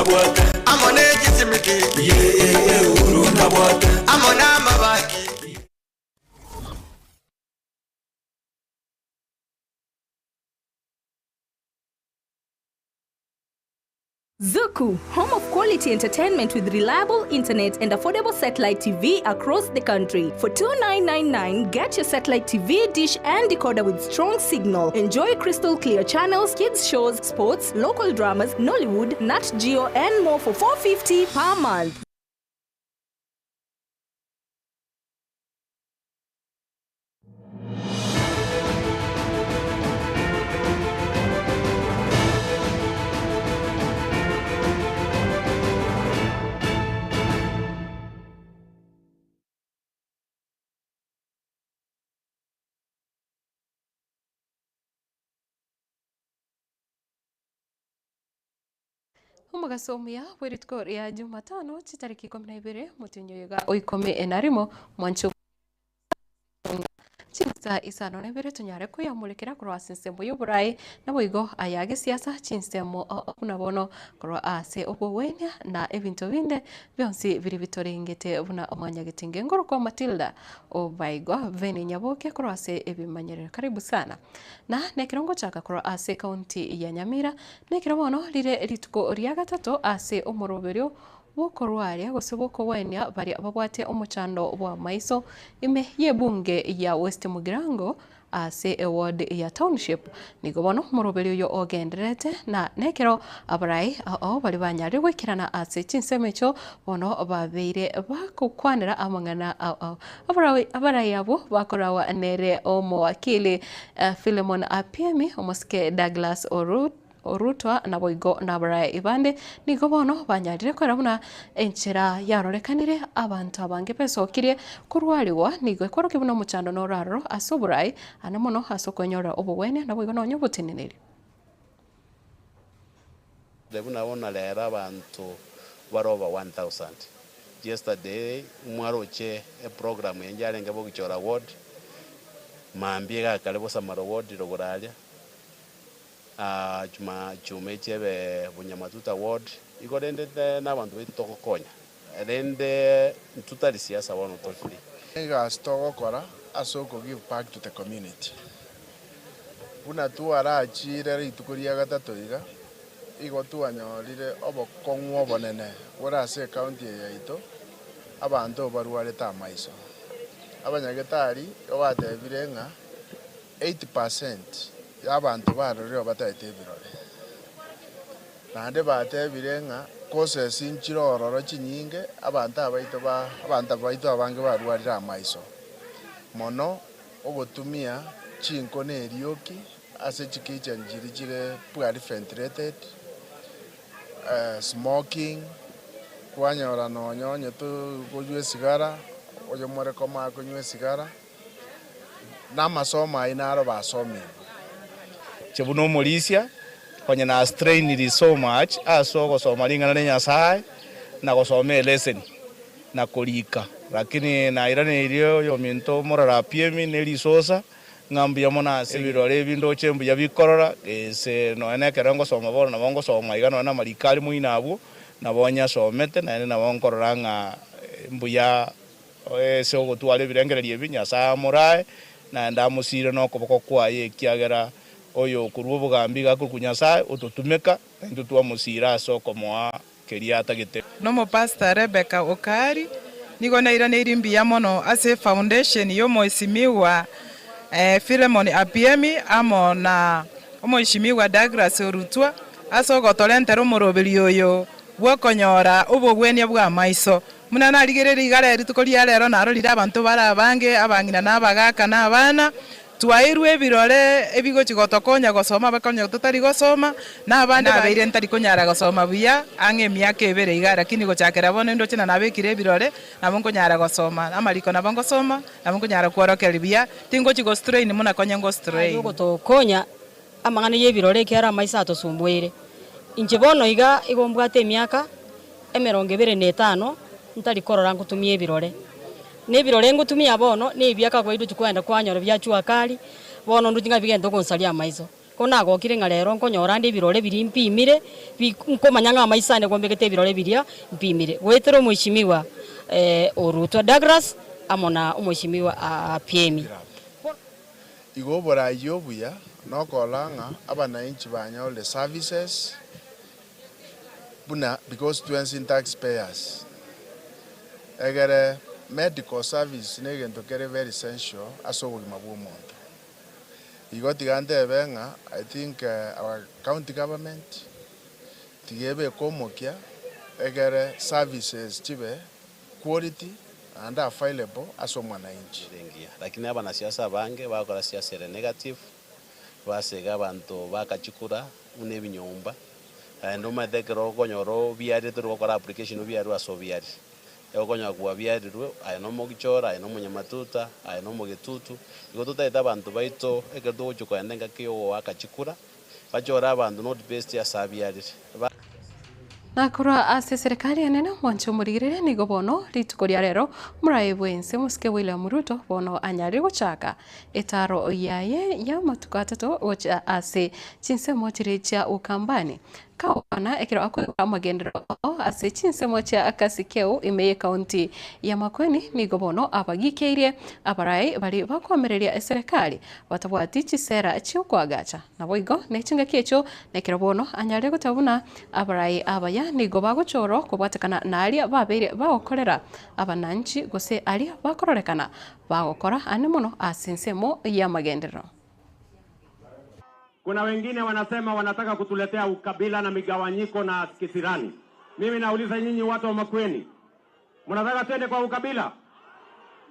nabwate. Amo ne chisimiti, Yee, Uhuru nabwate. Amo namabati. Zuku, home of quality entertainment with reliable internet and affordable satellite TV across the country. For 2999, get your satellite TV, dish and decoder with strong signal. Enjoy crystal clear channels, kids shows, sports, local dramas, Nollywood, Nat Geo and more for 450 per month. Omogaso omuya bwe rituko ria Jumatano chitariki ikomi na ibere omotienyi oyo iga o ikomi na rimo mwanche Chinsa isano na ibere tonyare koyamorekera korwa ase ensemo y'oboraai, naboigo aya gesiasa chinsemo buna bono korwa ase obogwenia na ebinto binde bionsi biria bitorengete buna omwanyagetinge. Nkorokwa Matilda Obaigwa Veni Nyaboke korwa ase ebimanyerero. Karibu sana. Na nekero ngochaka korwa ase ekaunti ya Nyamira, nekero bono rire rituko ria gatato ase omoroberio bw'okorwaria gose bw'okogwenia baria babwate omochando bw'amaiso ime y'ebunge ya West Mugirango ase eward ya Township. Nigo bono omoroberi oyo ogendererete na nekero abarai ao baria banyarire goikerana ase chinsemo echio bono babeire bagokwanera amang'ana ao ao. Abarai abwo bakorawa nere omowakili Philemon Apiemi, omosike Douglas Oruto, Orutwa naboigo nabarai bande nigo bono banyarire korora buna enchera yarorekanire abanto abange besokirie korwarigwa nigo ekworokia buna omochando noro aroro ase oborai ande mono ase okwenyorera obogwenia naboigo nonya oboteneneri. Buna bono rero abanto bare over 1000. Yesterday mwaroche eprogram eye yarenge bogichora ward, mambia iga kare bosamaro ward rogoro aria. Chuma echi ebe Bunyamatuta ward, igo rende nabanto baito togokonya, rende intwe tari siasa bono tore free. Egasi togokora ase oko give back to the community. Buna twarachire rituko ria gatato iga, igo twanyorire obokong'u obonene bore ase ecounty eye yaito, abanto barwarete amaiso. Abanyagetari igo batebire ng'a 80 percent y'abanto barorire bataete ebirore. Naende batebire ng'a causes nchire ororo chinyinge abanto abaito ba abanto baito abange barwarire amaiso. Mono ogotumia chinko na erioki ase chikitchen chiria chire poorly ventilated, smoking, kwanyora nonya onye tokonywa esigara, oyomore komaa konywa esigara. Namasomo ayio naro basomigwe. Inche buna omorisia, konya na strained so much ase ogosoma ring'ana ria Nyasae na gosoma eleseni na korika, lakini nairaneirie oyominto omorara Apiemi ne risosa ng'a mbuya mono ase ebirore ebi ndoche mbuya bikorora, gese nonya na ekero ngosoma bono nabo ngosoma iga nonya na amariko are moino abwo, nabo nyasomete naende nabo nkorora ng'a mbuya Ase ogotwara ebirengererio ebi, Nyasae amorae, naende amosiire nokoboko kwaye, ekiagera oyo okorua obogambi iga akorokwa Nyasae, ototumeka, na intwe twamosiira ase okomoa keria atagete. Nomopastor Rebecca Okari, Nigo nairaneirie mbuya mono ase efoundation y'omoesimigwa Philemon Apiemi amo na omoeshimigwa Douglas Orutwa ase ogotorentera omoroberio oyo bw'okonyora obogwenia bw'amaiso. Buna narigereire iga rero rituko ria rero narorire abanto bare abange, abang'ina na abagaaka na abana, twaeirwe ebirore ebigochi gotokonya gosoma abakonya totari gosoma, na abande nabeire ntari konyara gosoma buya ang'e emiaka ebere iga, lakini gochakera bono indoche na nabekire ebirore, nabo nkonyara gosoma, amariko nabo ngosoma, nabo nkonyara kworokereria buya, tingochi go strain buna konya ngo strain. Ogotokonya amang'ana y'ebirore ekiagera amaiso atosumbueire. Inche bono iga igo mbwate emiaka emerongo ebere na etano ntari korora ngotumia ebirore. Na ebirore ngotumia bono nebiaka kwairwe chikogenda kwanyora bia jua kali, bono ndoche ng'a bigento gonsaria amaiso. Ko nagokire ng'a rero nkonyora nde ebirore biria mpimire, bi nkomanya ng'a amaiso ane gombegete ebirore biria mpimire. Goetera omweshimiwa Orutwa Douglas amo na omweshimiwa Apiemi. Igo oboraai obuya nokorora ng'a abanainchi banyorire services buna because twensi ntax payers, egere medical service negento kere very essential ase obogima bwa omonto. Igo tiga ntebe ng'a I think our county government tiga ebeke omokia egere services chibe quality naende available ase omwananchi. Ere engiya. Lakini abanasiasa abange bagokora siasa ere negative, basega abanto bakachikura buna ebinyomba, naende omanyete ekero okonyora obiarire tori gokora application obiarwe ase obiarire. Okonyora kwabiarirwe, aye nomogichora, aye nomonyamatuta, aye nomogetutu. Igo totaete abanto baito ekero togochia kogenda engaki yogoaka chikura, bachore abanto not based ase abiarire. Ba. Na korwa ase eserekari enene omwanche omorigereria nigo bono rituko ria rero omoraai bw'ense omosike William Ruto bono anyarire gochaka etaro yaye y'amatuko atato gochia ase chinsemo chiria chia Ukambani. Kagokwana ekero akoigwa amagenderero ao ase chinsemo chia Kasikeu ime y'ekaunti ya Makueni nigo bono abagikeirie abarai baria bakoamereria eserekari batabwati chisera chi'okoagacha. Naboigo ne chingaki echio nekero bono anyare goteba buna abarai abaya nigo bagochorwa kobwatekana naria babeire bagokorera abananchi gose aria bakororekana bagokora ane mono ase ensemo y'amagenderero. Kuna wengine wanasema wanataka kutuletea ukabila na migawanyiko na kisirani. Mimi nauliza nyinyi watu wa Makueni, mnataka twende kwa ukabila?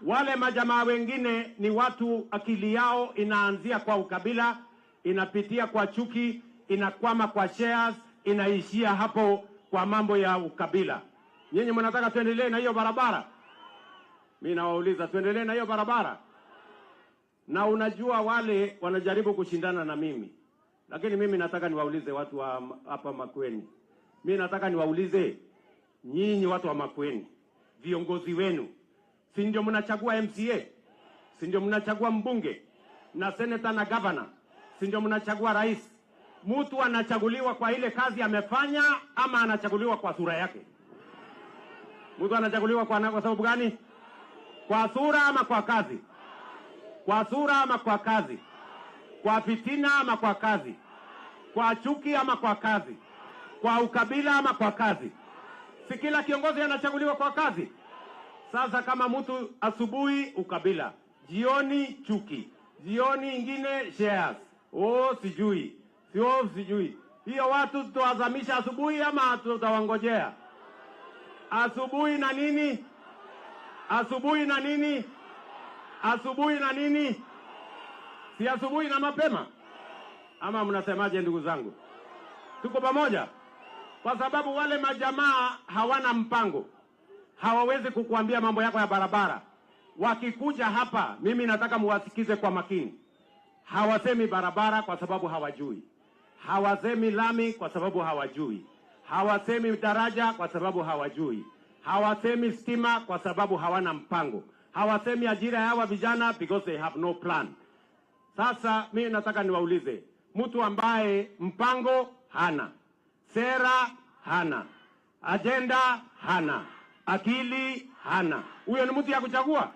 Wale majamaa wengine ni watu akili yao inaanzia kwa ukabila, inapitia kwa chuki, inakwama kwa shares, inaishia hapo kwa mambo ya ukabila. Nyinyi mnataka tuendelee na hiyo barabara? Mimi nawauliza tuendelee na hiyo barabara? Na unajua wale wanajaribu kushindana na mimi, lakini mimi nataka niwaulize watu wa hapa Makueni, mimi nataka niwaulize nyinyi watu wa Makueni, viongozi wenu, si ndio mnachagua MCA, si ndio mnachagua mbunge na seneta na governor, si ndio mnachagua rais? Mtu anachaguliwa kwa ile kazi amefanya ama anachaguliwa kwa sura yake? Mtu anachaguliwa kwa, kwa sababu gani? Kwa sura ama kwa kazi? Kwa sura ama kwa kazi? Kwa fitina ama kwa kazi? Kwa chuki ama kwa kazi? Kwa ukabila ama kwa kazi? Si kila kiongozi anachaguliwa kwa kazi? Sasa kama mtu asubuhi ukabila, jioni chuki, jioni ingine shares, oh sijui, sio sijui. Hiyo watu tutawazamisha asubuhi ama tutawangojea? Asubuhi na nini? Asubuhi na nini? Asubuhi na nini? Si asubuhi na mapema? Ama mnasemaje ndugu zangu? Tuko pamoja? Kwa sababu wale majamaa hawana mpango, hawawezi kukuambia mambo yako ya barabara. Wakikuja hapa, mimi nataka muwasikize kwa makini. Hawasemi barabara kwa sababu hawajui, hawasemi lami kwa sababu hawajui, hawasemi daraja kwa sababu hawajui, hawasemi stima kwa sababu hawana mpango, hawasemi ajira ya hawa vijana because they have no plan. Sasa mimi nataka niwaulize, mtu ambaye mpango hana, sera hana, ajenda hana, akili hana, huyo ni mtu ya kuchagua?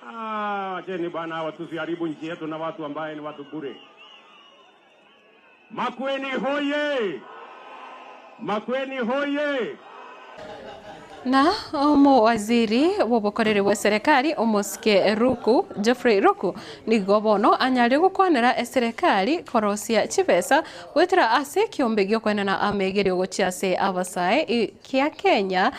Ah, acheni bwana, hawa tusiharibu nchi yetu na watu ambaye ni watu bure. Makueni hoye! Makueni hoye! Na omowaziri bw'obokoreri bwa eserekari omosike Ruku, Geoffrey Ruku, nigo bono anyare gokwanera eserekari korosia chibesa goetera ase ekiombe giokoenana amegerio gochia ase abasae kia Kenya,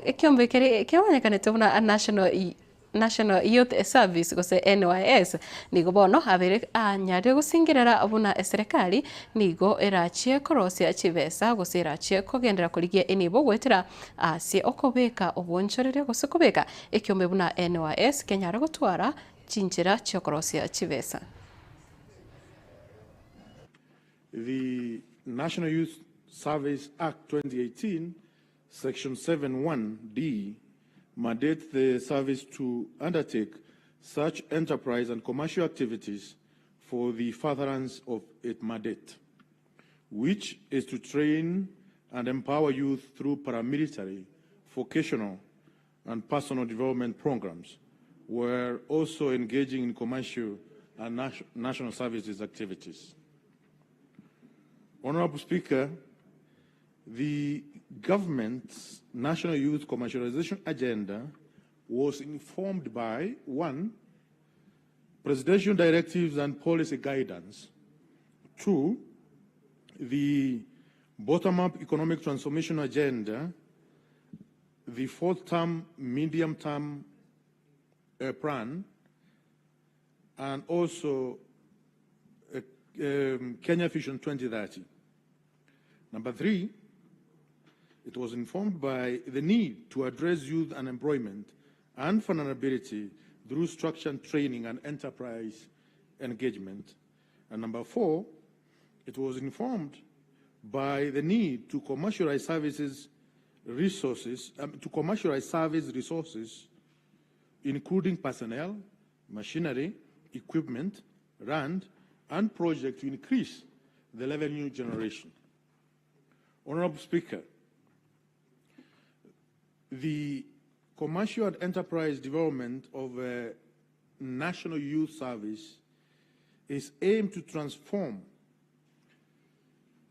ekiombe keria kemanyekanete buna National National Youth Service gose NYS, nigo bono abeire anyarire gosingerera buna eserekari nigo erachie korosia chibesa gose erachie kogenderera korigia enibo goetera ase okobeka obonchoreria gose kobeka ekiombe buna NYS kenyare gotwara chinchera chiokorosia chibesa. The National Youth Service Act 2018, Section 7.1d mandates the service to undertake such enterprise and commercial activities for the furtherance of its mandate, which is to train and empower youth through paramilitary, vocational, and personal development programs, while also engaging in commercial and national services activities. Honorable Speaker, the government's National Youth Commercialization Agenda was informed by, 1, presidential directives and policy guidance, 2, the bottom-up economic transformation agenda, the fourth-term, medium-term plan, and also Kenya Vision 2030. Number 3, it was informed by the need to address youth unemployment and vulnerability through structured training and enterprise engagement. And number 4, it was informed by the need to commercialize services resources, to commercialize service resources, including personnel, machinery, equipment, land, and project to increase the revenue generation. Honorable Speaker, the commercial and enterprise development of a National Youth Service is aimed to transform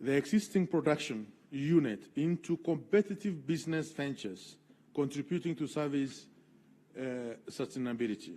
the existing production unit into competitive business ventures, contributing to service sustainability.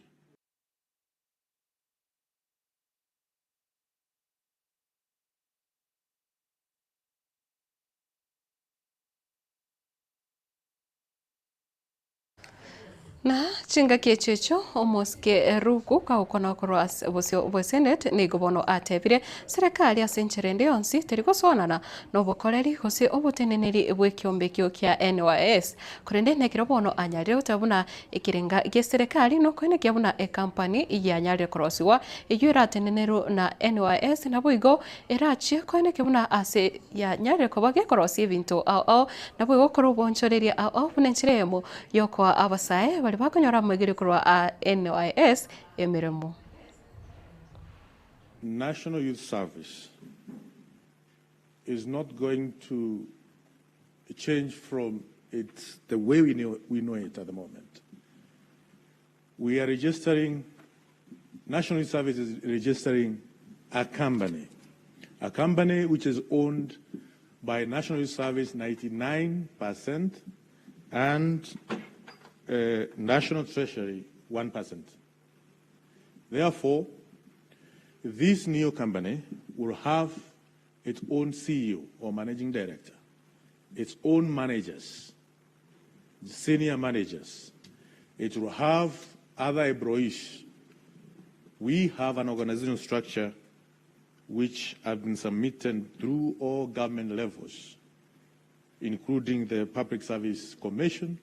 Na chingaki echio echio omosike Ruku kagokwana korwa ase obosio bwe Senate nigo bono atebire serikali ase enchera ende yonsi teri gosoanana nobokoreri gose oboteneneri bw'ekiombe ekio kia NYS. Korende nekero bono anyarire goteba buna ekerenga gie serikali nokoenekia buna ekampani yanyarire korosigwa eyio eratenenerwe na NYS naboigo erachie koenekia buna ase yanyarire koba gekorosia ebinto ao ao naboigo gokora obonchoreria ao ao buna enchera eyemo yokoa abasae baria bakonyora amaigerio korwa aa NYS emeremo. National Youth Service is not going to change from its, the way we know it at the moment. We are registering, National Youth Service is registering a company, a company which is owned by National Youth Service 99% and National Treasury 1%. Therefore, this new company will have its own CEO or managing director, its own managers, senior managers. It will have other employees. We have an organizational structure which have been submitted through all government levels, including the Public Service Commission,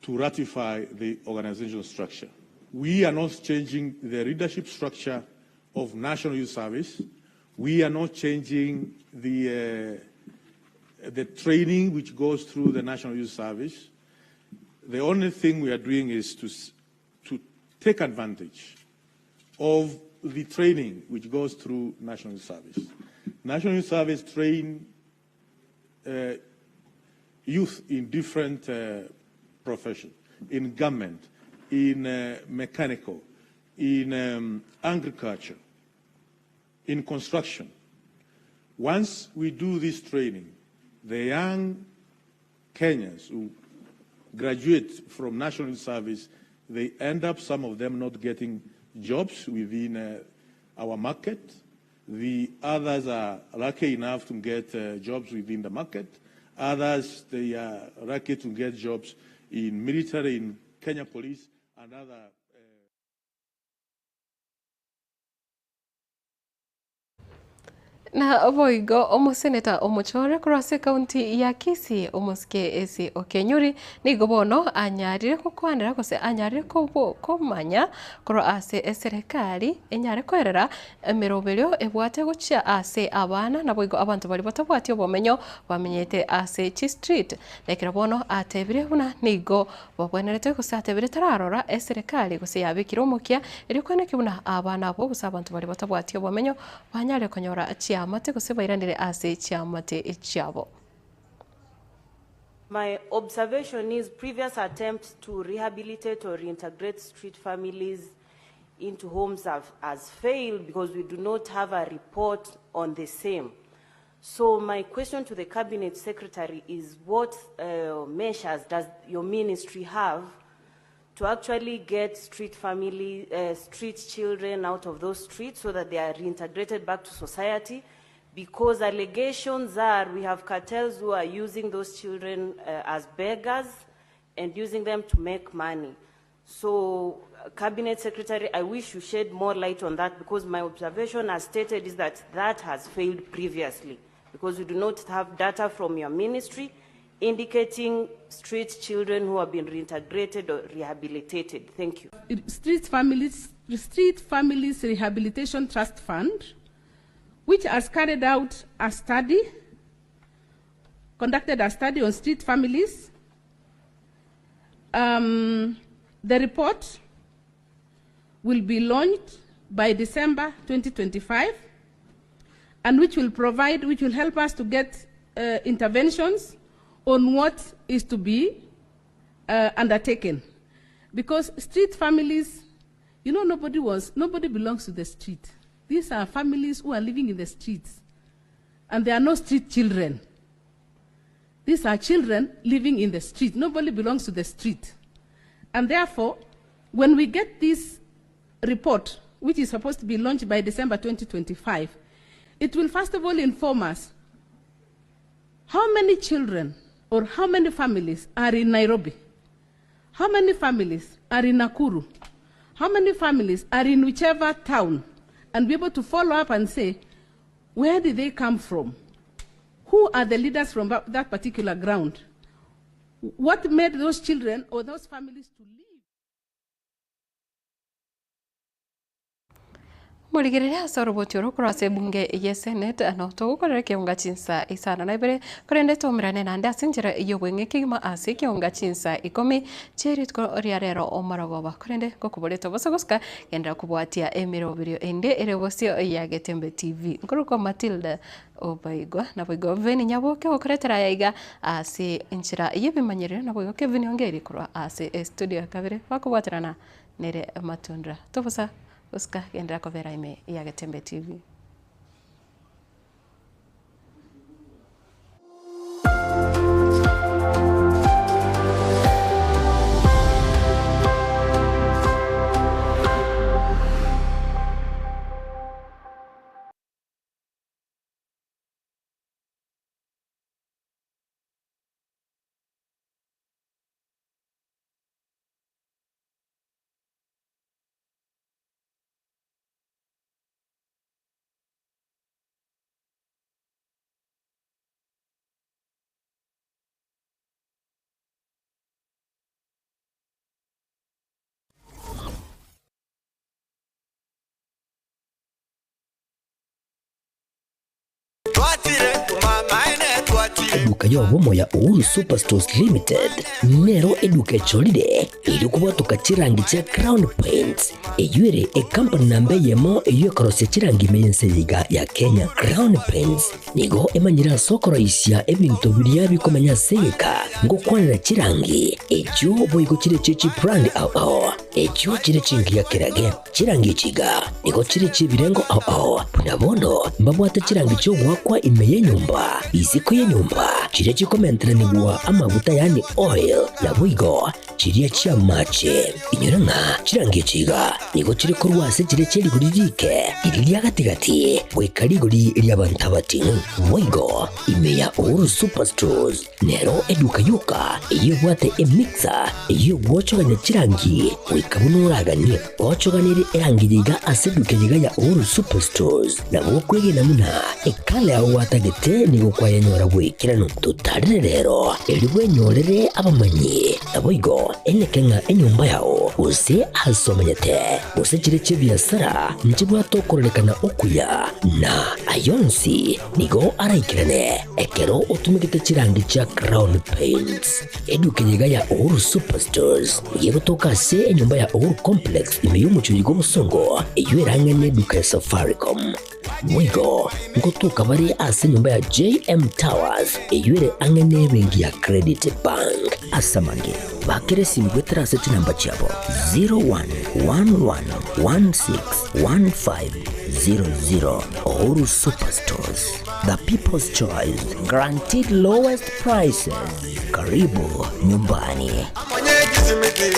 to ratify the organizational structure. We are not changing the leadership structure of National Youth Service. We are not changing the training which goes through the National Youth Service. The only thing we are doing is to take advantage of the training which goes through National Youth Service. National Youth Service train youth in different professions, in government, in mechanical, in agriculture, in construction. Once we do this training, the young Kenyans who graduate from National Youth Service, they end up, some of them, not getting jobs within our market. The others are lucky enough to get jobs within the market. Others, they are lucky to get jobs in military, in Kenya Police, and other. Na boigo omoseneta omochore korwa ase ekaunti ya Kisii, omosike Essie Okenyuri, nigo bono anyarire gokwanera gose anyarire komanya korwa ase eserekari enyare koerera emeroberio ebwate gochia ase abana naboigo abanto baria batabwati obomenyo bamenyete ase chistreet. Na ekero bono atebire buna nigo babwenerete gose atebire tararora eserekari gose yabekire omokia erio koenekia buna abana abwo gose abanto baria batabwati obomenyo Banyare konyora chiamate gose bairanire ase chiamate chiabo. My observation is previous attempts to rehabilitate or reintegrate street families into homes have, has failed because we do not have a report on the same. So my question to the cabinet secretary is what uh, measures does your ministry have to actually get street family, uh, street children out of those streets so that they are reintegrated back to society. Because allegations are we have cartels who are using those children uh, as beggars and using them to make money. So, uh, Cabinet Secretary, I wish you shed more light on that because my observation, as stated, is that that has failed previously because we do not have data from your ministry indicating street children who have been reintegrated or rehabilitated. Thank you. Street Families, Street Families Rehabilitation Trust Fund, which has carried out a study, conducted a study on street families. Um, the report will be launched by December 2025 and which will provide, which will help us to get uh, interventions on what is to be uh, undertaken. Because street families, you know, nobody was, nobody belongs to the street. These are families who are living in the streets, and they are not street children. These are children living in the street. Nobody belongs to the street. And therefore, when we get this report, which is supposed to be launched by December 2025, it will first of all inform us how many children or how many families are in Nairobi, how many families are in Nakuru, how many families are in whichever town, and be able to follow up and say, where did they come from? Who are the leaders from that particular ground? What made those children or those families to leave? Morigereria ase oroboti oro korwa ase ebunge ye Senate no togokorera ekeonga chinsa isano na ibere korende toumerane naende ase enchera y'obweng'e kegima ase ekeonga chinsa ikomi chie rituko ria rero omorogoba korende ngokoboria tobosa gosika genderera kobwatia emeroberio ende ere bosio ya Getembe TV. Nkorokwa Matilda Obaigwa naboigo Veni Nyaboke ogokoretera aya iga ase enchera y'ebimanyererio naboigo Kevin Ongeri korwa ase estudio ya kabere bakobwaterana nere Matundra. Tobosa gosika genderera kobera ime ya Getembe TV. Eduka y'obomo ya Uhuru Superstores Limited nero eduka echorire erio kobwatoka chirangi chia Crown Paints eyio ere ekampani namba eyemo eyio ekorosia chirangi ime y'ense eye iga ya Kenya. Crown Paints nigo emanyire ase okoroisia ebinto biria bikomenya ase egeka ngokwanera chirangi echio boigo chire chie chibrand ao ao echio chire chingiya kerage. Chirangi echi iga nigo chire chi'ebirengo ao ao, buna bono mbabwate chirangi chi'ogoakwa ime y'enyomba, isiko y'enyomba, chiria chikomenteranigwa amaguta yaani oil, naboigo Chiria chi'amache. Inyora ng'a chirangi echi iga nigo chire korwa ase chiria chie rigori riike, riria ria gati-gati, goika rigori ri'abanto abating'u. Boigo, ime ya Uhuru Superstores nero eduka yoka eyio ebwate emixer eyio egwochogania chirangi goika buna oraganie. Ochoganirie erangi eye iga ase eduka eye iga ya Uhuru Superstores, nabo okwegena buna ekala yao gwatagete nigo kwayenyora bw'ekeranu. Totarere rero, erio bwenyorere abamanyi. Naboigo eneke ng'a enyomba yao, gose aase omenyete, gose chire chi'ebiasara, nchibwate okororekana okuya, na ay'onsi nigo araikerane ekero otumegete chirangi chia Crown Paints. Eduka eye iga ya Uhuru Superstores nigo egotoka ase enyomba ya Uhuru Complex ime y'omochie oyiga obosongo, eyio erang'ane eduka ya Safaricom. Boigo ngotoka bare ase enyomba ya JM Towers eyio ere ang'e n'ebenki ya Credit Bank. Ase amange, bakera esimi goetera ase chinamba chiabo 0111161500. Uhuru Superstores, the people's choice, guaranteed lowest prices. Karibu nyumbani. Amo ne chisimiti.